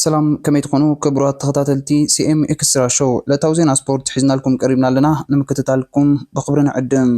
ሰላም፣ ከመይ ትኾኑ ክቡራት ተኸታተልቲ ሲ ኤም ኤክስትራ ሾው? ዕለታዊ ዜና ስፖርት ሒዝናልኩም ቀሪብና ኣለና። ንምክትታልኩም ብኽብሪ ንዕድም።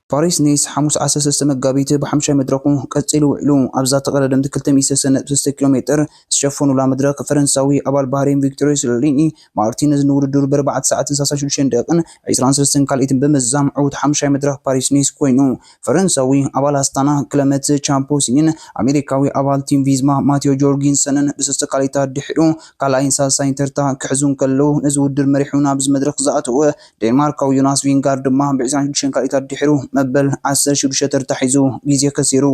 ፓሪስ ኒስ ሓሙስ ዓሰርተ ሰለስተ መጋቢት ብሓሙሻይ መድረኹ ቀጺሉ ውዒሉ። ኣብዛ ተቐዳደምቲ ክልተ ሚእቲ ሰለስተ ነጥቢ ሰለስተ ኪሎ ሜትር ዝሸፈኑላ መድረኽ፣ ፈረንሳዊ ኣባል ባህሬን ቪክቶር ሶሊኒ ማርቲነዝ ንውድድሩ ብኣርባዕተ ሰዓትን ሰላሳን ሽዱሽተን ደቂቕን ዕስራን ሰለስተን ካልኢትን ብምዝዛም ዕዉት ሓሙሻይ መድረኽ ፓሪስ ኒስ ኮይኑ። ፈረንሳዊ ኣባል ኣስታና ክለመንት ቻምፖሲኒን ኣሜሪካዊ ኣባል ቲም ቪዝማ ማቴዎ ጆርጊንሰንን ብሰለስተ ካልኢታት ድሒሩ ካልኣይን ሳልሳይን ተርታ ክሕዙ እንከለዉ፣ ነዚ ውድድር መሪሑ ናብዚ መድረኽ ዝኣተወ ዴንማርካዊ ዮናስ ቪንጋርድ ድማ ብዕስራን ሽዱሽተን ካልኢታት ድሒሩ መበል ዓሰርተ ሽዱሽተ ተርታ ሒዙ ግዜ ከሲሩ።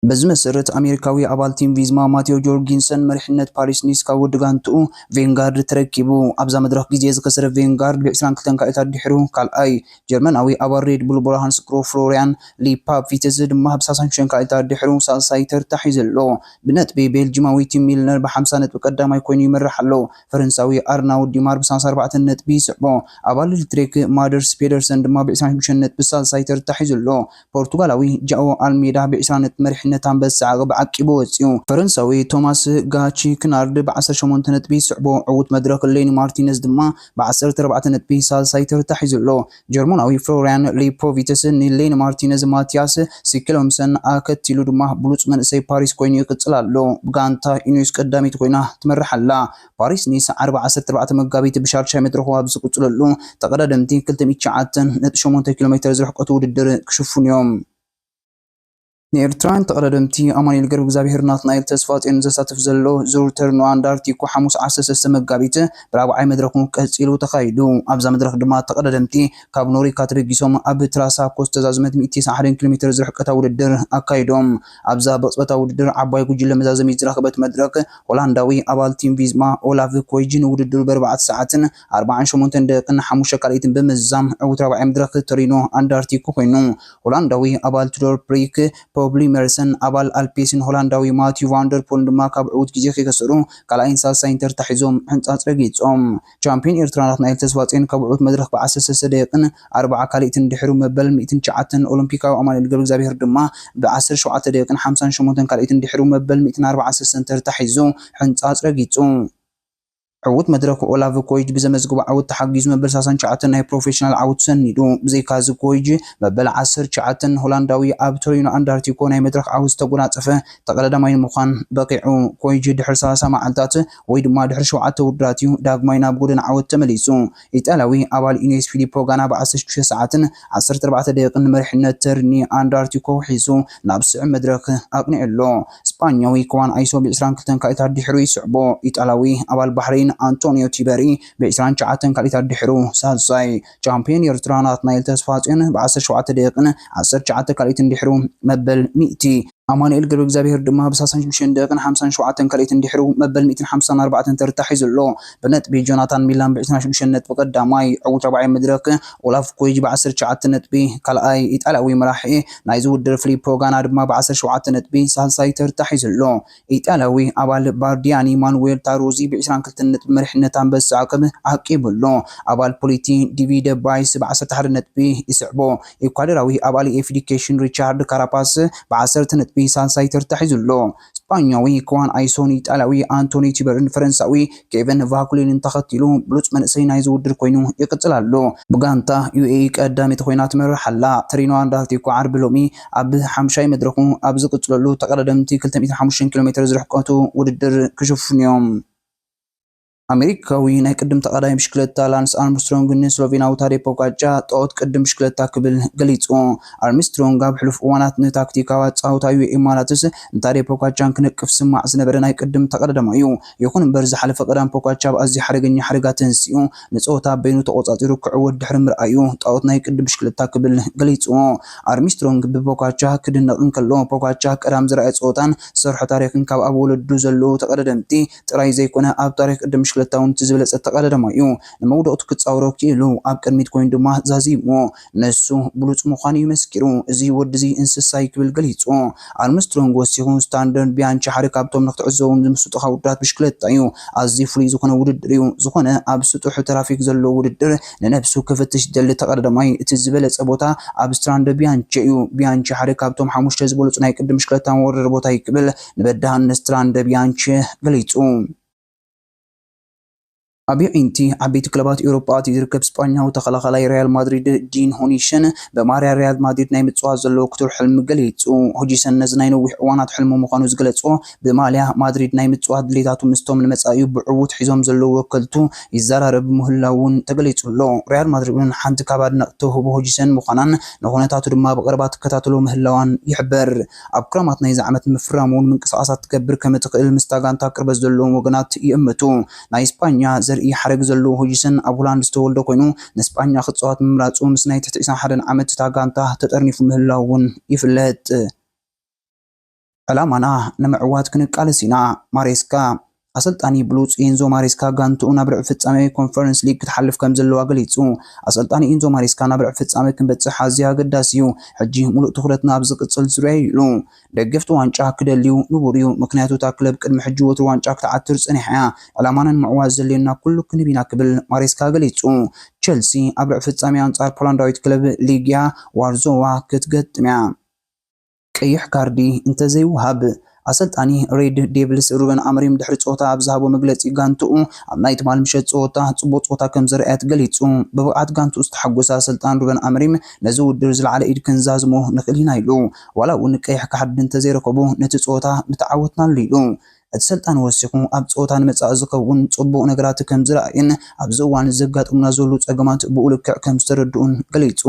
በዚ መሰረት ኣሜሪካዊ ኣባል ቲም ቪዝማ ማቴዎ ጆርጊንሰን መሪሕነት ፓሪስ ኒስ ካብ ወዲ ጋንትኡ ቬንጋርድ ተረኪቡ። ኣብዛ መድረኽ ግዜ ዝከሰረ ቬንጋርድ ብዕስራን ክልተን ካልኢታት ድሒሩ ካልኣይ፣ ጀርመናዊ ኣባል ሬድ ቡል ብራሃንስ ግሩፕ ፍሎሪያን ሊፓ ቪተዝ ድማ ብሳልሳን ሽዱሽተን ካልኢታት ድሒሩ ሳልሳይ ተርታ ሒዙ ኣሎ። ብነጥቢ ቤልጂማዊ ቲም ሚልነር ብሓምሳ ነጥቢ ቀዳማይ ኮይኑ ይመርሕ ኣሎ። ፈረንሳዊ ኣርናውድ ዲማር ብሳልሳ ኣርባዕተ ነጥቢ ይስዕቦ። ኣባል ሊትሬክ ማደርስ ፔደርሰን ድማ ብዕስራን ሽዱሽተን ነጥቢ ሳልሳይ ተርታ ሒዙ ኣሎ። ፖርቱጋላዊ ጃኦ ኣልሜዳ ብዕስራ ነጥቢ መሪሕነት ኣንበሳ ዓቕብ ዓቂቡ ወጺኡ። ፈረንሳዊ ቶማስ ጋቺ ክናርድ ብዓሰርተ ሸሞንተ ነጥቢ ይስዕቦ። ዕዉት መድረኽ ሌኒ ማርቲነዝ ድማ ብዓሰርተ ኣርባዕተ ነጥቢ ሳልሳይ ተርታ ሒዙ ኣሎ። ጀርመናዊ ፍሎሪያን ሊፖቪትስ ንሌኒ ማርቲነዝ ማቲያስ ሲክሎምሰን ኣከቲሉ ድማ ብሉጽ መንእሰይ ፓሪስ ኮይኑ ይቕጽል ኣሎ። ብጋንታ ኢኒዮስ ቀዳመይቲ ኮይና ትመርሕ ኣላ። ፓሪስ ኒስ ዓርቢ ዓሰርተ ኣርባዕተ መጋቢት ብሻድሻይ መድረኹ ኣብ ዝቕጽለሉ ተቐዳደምቲ ክልተ ሚእቲ ትሽዓተ ነጥቢ ሸሞንተ ኪሎ ሜትር ዝርሕቀቱ ውድድር ክሽፍኑ እዮም። ንኤርትራውያን ተቐዳደምቲ ኣማኑኤል ገብረ እግዚኣብሔር፣ ናትናኤል ተስፋጽዮን ዘሳትፍ ዘሎ ዙር ተሪኖ ኣንዳርቲኮ ሓሙስ ዓሰርተ ሰለስተ መጋቢት ብራብዓይ መድረኹ ቀጺሉ ተኻይዱ። ኣብዛ መድረኽ ድማ ተቐዳደምቲ ካብ ኖሪካ ተበጊሶም ኣብ ትራሳ ኮስተ ዛዝመት ሚእቲ ተስዓን ሓደን ኪሎ ሜትር ዝርሕቀታ ውድድር ኣካይዶም። ኣብዛ ብቕጽበታዊ ውድድር ዓባይ ጉጅለ መዛዘሚት ዝረኸበት መድረኽ፣ ሆላንዳዊ ኣባል ቲም ቪዝማ ኦላቭ ኮይጅ ንውድድሩ ብኣርባዕተ ሰዓትን ኣርባዓን ሸሞንተን ደቂቕን ሓሙሽተ ካልኢትን ብምዝዛም ዕዉት ራብዓይ መድረኽ ተሪኖ ኣንዳርቲኮ ኮይኑ። ሆላንዳዊ ኣባል ቱዶር ፕሪክ ፖብሊ መርሰን ኣባል ኣልፔስን ሆላንዳዊ ማቲዩ ቫንደርፖልን ድማ ካብ ዕዉት ግዜ ከይከሰሩ ካልኣይን ሳልሳይን ተርታ ሒዞም ሕንጻጽ ረጊጾም። ቻምፒዮን ኤርትራ ናትናኤል ተስፋጽዮን ካብ ዕዉት መድረኽ ብዓሰርተ ሰለስተ ደቂቕን ኣርባዓ ካልኢትን ድሕሩ መበል ሚእትን ትሽዓተን፣ ኦሎምፒካዊ ኣማኑኤል ገብረ እግዚኣብሔር ድማ ብዓሰርተ ሸውዓተ ደቂቕን ሓምሳን ሸሞንተን ካልኢትን ድሕሩ መበል ሚእትን ኣርባዓን ሰለስተን ተርታ ሒዙ ሕንጻጽ ረጊጹ። ዕዉት መድረኽ ኦላቭ ኮይጅ ብዘመዝግቦ ዓወት ተሓጊዙ መበል ሰላሳን ትሽዓተን ናይ ፕሮፌሽናል ዓወቱ ሰኒዱ። ብዘይካዚ ኮይጅ መበል ዓሰርተ ትሽዓተን ሆላንዳዊ ኣብ ቶሪኖ ኣንዳርቲኮ ናይ መድረኽ ዓወት ዝተጎናጸፈ ተቐዳዳማይ ንምዃን በቒዑ። ኮይጅ ድሕሪ ሰላሳ መዓልታት ወይ ድማ ድሕሪ ሸውዓተ ውድድራት እዩ ዳግማይ ናብ ጎደና ዓወት ተመሊሱ። ኢጣልያዊ ኣባል ኢኒዮስ ፊሊፖ ጋና ብዓሰርተ ሽዱሽተ ሰዓትን ዓሰርተ ኣርባዕተ ደቂቕን ንመሪሕነት ተርኒ ኣንዳርቲኮ ውሒሱ ናብ ስዑብ መድረኽ ኣቕኒዑ ኣሎ። ስጳኛዊ ክዋን ኣይሶ ብዕስራን ክልተን ካልኢታት ድሕሩ ይስዕቦ። ኢጣልያዊ ኣባል ባሕሬን ኣንቶኒዮ ቲበሪ ብዕስራን ትሽዓተን ካልኢታት ድሕሩ ሳልሳይ። ቻምፒዮን ኤርትራ ናትናኤል ተስፋጽዮን ብዓሰርተ ሸውዓተ ደቂቕን ዓሰርተ ትሽዓተ ካልኢትን ድሕሩ መበል ሚእቲ። ኣማኑኤል ገብረ እግዚኣብሔር ድማ ብሳልሳን ሽዱሽተን ደቂቕን ሓምሳን ሸውዓተን ካልኢትን ድሕሩ መበል ሚእትን ሓምሳን ኣርባዕተን ተርታ ሒዙ ኣሎ። ብነጥቢ ጆናታን ሚላን ብዕስራን ሽዱሽተን ነጥቢ ቀዳማይ፣ ዕዉት ራብዓይ መድረኽ ኦላፍ ኮይጅ ብዓሰርተ ትሽዓተ ነጥቢ ካልኣይ፣ ኢጣልያዊ መራሒ ናይዚ ውድድር ፊሊፖ ጋና ድማ ብዓሰርተ ሸውዓተ ነጥቢ ሳልሳይ ተርታ ሒዙ ኣሎ። ኢጣልያዊ ኣባል ባርዲያኒ ማኑዌል ታሮዚ ብዕስራን ክልተን ነጥቢ መሪሕነት ኣንበሳ ዓቀብ ዓቂቡ ኣሎ። ኣባል ፖሊቲ ዲቪደ ባይስ ብዓሰርተ ሓደ ነጥቢ ይስዕቦ። ኢኳዶራዊ ኣባል ኤፍዲኬሽን ሪቻርድ ካራፓስ ብዓሰርተ ነጥቢ ሳልሳይ ተርታ ሒዙ ኣሎ። ስጳኛዊ ክዋን ኣይሶን ኢጣልያዊ ኣንቶኒ ቲበርን ፈረንሳዊ ኬቨን ቫኩሊንን ተኸቲሉ ብሉጽ መንእሰይ ናይዚ ውድድር ኮይኑ ይቕጽል ኣሎ። ብጋንታ ዩ ኤ ኢ ቀዳመይቲ ኮይና ትመርሕ ኣላ። ተሪኖ ኣንዳርቲኮ ዓርቢ ሎሚ ኣብ ሓምሻይ መድረኹ ኣብ ዝቕጽለሉ ተቐዳደምቲ ክልተ ሚእትን ሓሙሽተን ኪሎ ሜትር ዝርሕቀቱ ውድድር ክሽፍኑ እዮም። ኣሜሪካዊ ናይ ቅድም ተቐዳዳሚ ብሽክለታ ላንስ ኣርምስትሮንግ ንስሎቬናዊ ታዴ ፖጋቻ ጣኦት ቅድም ብሽክለታ ክብል ገሊጹ። ኣርምስትሮንግ ኣብ ሕሉፍ እዋናት ንታክቲካዊ ኣጻውታ ዩ ኤ ኢማራትስ ንታዴ ፖጋቻን ክነቅፍ ዝስማዕ ዝነበረ ናይ ቅድም ተቐዳዳማይ እዩ። ይኹን እምበር ዝሓለፈ ቀዳም ፖጋቻ ኣብ ኣዝዩ ሓደገኛ ሓደጋ ተንሲኡ ንጸወታ በይኑ ተቖጻጺሩ ክዕወት ድሕሪ ምርኣዩ ጣኦት ናይ ቅድም ብሽክለታ ክብል ገሊጹዎ። ኣርምስትሮንግ ብፖጋቻ ክድነቕ እንከሎ ፖጋቻ ቀዳም ዝረኣየ ጸወታን ዝሰርሖ ታሪኽን ካብ ኣብ ወለዱ ዘለዉ ተቐዳደምቲ ጥራይ ዘይኮነ ኣብ ታሪኽ ቅድም ብሽክለታ እውን እቲ ዝበለጸ ተቐዳዳማይ እዩ። ንመውደቕቱ ክጻወሮ ክኢሉ፣ ኣብ ቅድሚት ኮይኑ ድማ ዛዚሙ። ንሱ ብሉጽ ምዃኑ እዩ መስኪሩ። እዚ ወዲ እዚ እንስሳይ ክብል ገሊጹ። ኣርምስትሮንግ ወሲኹ፣ ስታንደርድ ቢያንቺ ሓደ ካብቶም ንክትዕዘቦም ዝምስጡኻ ውድድራት ብሽክለታ እዩ። ኣዝዩ ፍሉይ ዝኾነ ውድድር እዩ። ዝኾነ ኣብ ስጡሕ ትራፊክ ዘለዎ ውድድር ንነብሱ ክፍትሽ ዝደሊ ተቐዳዳማይ እቲ ዝበለጸ ቦታ ኣብ ስትራንደ ቢያንቺ እዩ። ቢያንቺ ሓደ ካብቶም ሓሙሽተ ዝበለጹ ናይ ቅድም ብሽክለታ መወዳደሪ ቦታ እዩ ክብል ንበዳህን ስትራንደ ቢያንቺ ገሊጹ። ኣብ ኣዒንቲ ዓበይቲ ክለባት ኤውሮጳ ኣትዩ ዝርከብ ስጳኛዊ ተኸላኻላይ ሪያል ማድሪድ ዲን ሆኒሽን ብማልያ ሪያል ማድሪድ ናይ ምጽዋት ዘለዎ ክቱር ሕልሚ ገሊጹ። ሆጂሰን ነዚ ናይ ነዊሕ እዋናት ሕልሙ ምዃኑ ዝገለጾ ብማልያ ማድሪድ ናይ ምጽዋት ድሌታቱ ምስቶም ንመጻኢኡ ብዕዉት ሒዞም ዘለዉ ወከልቱ ይዘራረብ ምህላው እውን ተገሊጹ ኣሎ። ሪያል ማድሪድ እውን ሓንቲ ካብ ኣድነቕቲ ተውህቦ ሆጂሰን ምዃናን ንኹነታቱ ድማ ብቐረባ ትከታተሎ ምህላዋን ይሕበር። ኣብ ክረማት ናይዚ ዓመት ንምፍራም እውን ምንቅስቓሳት ትገብር ከም እትኽእል ምስታ ጋንታ ቅርበት ዘለዎም ወገናት ይእምቱ። ናይ ስጳኛ ዘርኢ ሓረግ ዘለዎ ሆጂሰን ኣብ ሆላንድ ዝተወልደ ኮይኑ ንስጳኛ ክጻወት ምምራጹ ምስ ናይ ትሕቲ ዕስራን ሓደን ዓመት እታ ጋንታ ተጠርኒፉ ምህላው እውን ይፍለጥ። ዕላማና ንምዕዋት ክንቃለስ ኢና። ማሬስካ። ኣሰልጣኒ ብሉጽ ኤንዞ ማሬስካ ጋንትኡ ናብ ርብዒ ፍጻሜ ኮንፈረንስ ሊግ ክትሓልፍ ከም ዘለዋ ገሊጹ። ኣሰልጣኒ ኤንዞ ማሬስካ ናብ ርብዒ ፍጻሜ ክንበጽሕ ኣዝዩ ኣገዳሲ እዩ። ሕጂ ሙሉእ ትኹረትና ኣብ ዝቕጽል ዙርያ እዩ ኢሉ። ደገፍቲ ዋንጫ ክደልዩ ንቡር እዩ፣ ምኽንያቱ እታ ክለብ ቅድሚ ሕጂ ወትሩ ዋንጫ ክትዓትር ጸኒሓ እያ። ዕላማና ንምዕዋት ዘድልየና ኩሉ ክንህብ ኢና ክብል ማሬስካ ገሊጹ። ቸልሲ ኣብ ርብዒ ፍጻሜ ኣንጻር ፖላንዳዊት ክለብ ሊግያ ዋርዞዋ ክትገጥም እያ። ቀይሕ ካርዲ እንተዘይወሃብ። ኣሰልጣኒ ሬድ ዴቪልስ ሩበን ኣሞሪም ድሕሪ ጸወታ ኣብ ዝሃቦ መግለጺ ጋንትኡ ኣብ ናይ ትማል ምሸት ጸወታ ጽቡቕ ጸወታ ከም ዘርኣየት ገሊጹ። ብብቕዓት ጋንትኡ ዝተሓጎሰ ኣሰልጣን ሩበን ኣሞሪም ነዚ ውድድር ዝለዓለ ኢድ ክንዛዝሞ ንኽእል ኢና ኢሉ። ዋላ እውን ቀይሕ ካርዲ እንተዘይረኸቡ ነቲ ጸወታ ምተዓወትናሉ ኢሉ። እቲ ሰልጣን ወሲኹ ኣብ ጸወታ ንመጻኢ ዝኸውን ጽቡቕ ነገራት ከም ዝረኣየን ኣብዚ እዋን ዘጋጥሙና ዘለዉ ጸገማት ብኡ ልክዕ ከም ዝተረድኡን ገሊጹ።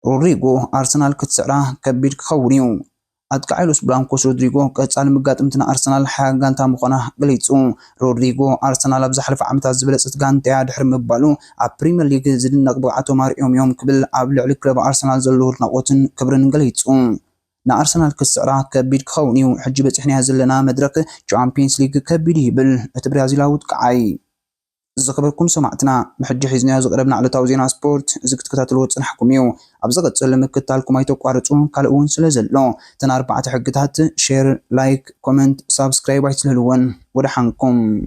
ሮድሪጎ ኣርሰናል ክትስዕራ ከቢድ ክኸውን እዩ። ኣጥቃዓይ ሎስ ብላንኮስ ሮድሪጎ ቀጻሊ መጋጥምቲ ንኣርሰናል ሓያል ጋንታ ምዃና ገሊጹ። ሮድሪጎ ኣርሰናል ኣብ ዝሓለፈ ዓመታት ዝበለጸት ጋንታ እያ ድሕሪ ምባሉ ኣብ ፕሪምየር ሊግ ዝድነቕ ብቕዓቶም ኣርዮም እዮም ክብል ኣብ ልዕሊ ክለብ ኣርሰናል ዘለዎ ኣድናቖትን ክብርን ገሊጹ። ንኣርሰናል ክትስዕራ ከቢድ ክኸውን እዩ። ሕጂ በጺሕናዮ ዘለና መድረኽ ቻምፒየንስ ሊግ ከቢድ እዩ ይብል እቲ ብራዚላዊ ኣጥቃዓይ። ዝኸበርኩም ሰማዕትና፣ ንሕጂ ሒዝናዮ ዝቐረብና ዕለታዊ ዜና ስፖርት እዚ ክትከታተልዎ ዝጸናሕኩም እዩ። ኣብ ዝቕጽል ምክታልኩም ኣይተቋርጹ፣ ካልእ እውን ስለ ዘሎ። እተን ኣርባዕተ ሕግታት፣ ሼር፣ ላይክ፣ ኮመንት፣ ሳብስክራይብ ኣይትልህልወን። ወደሓንኩም።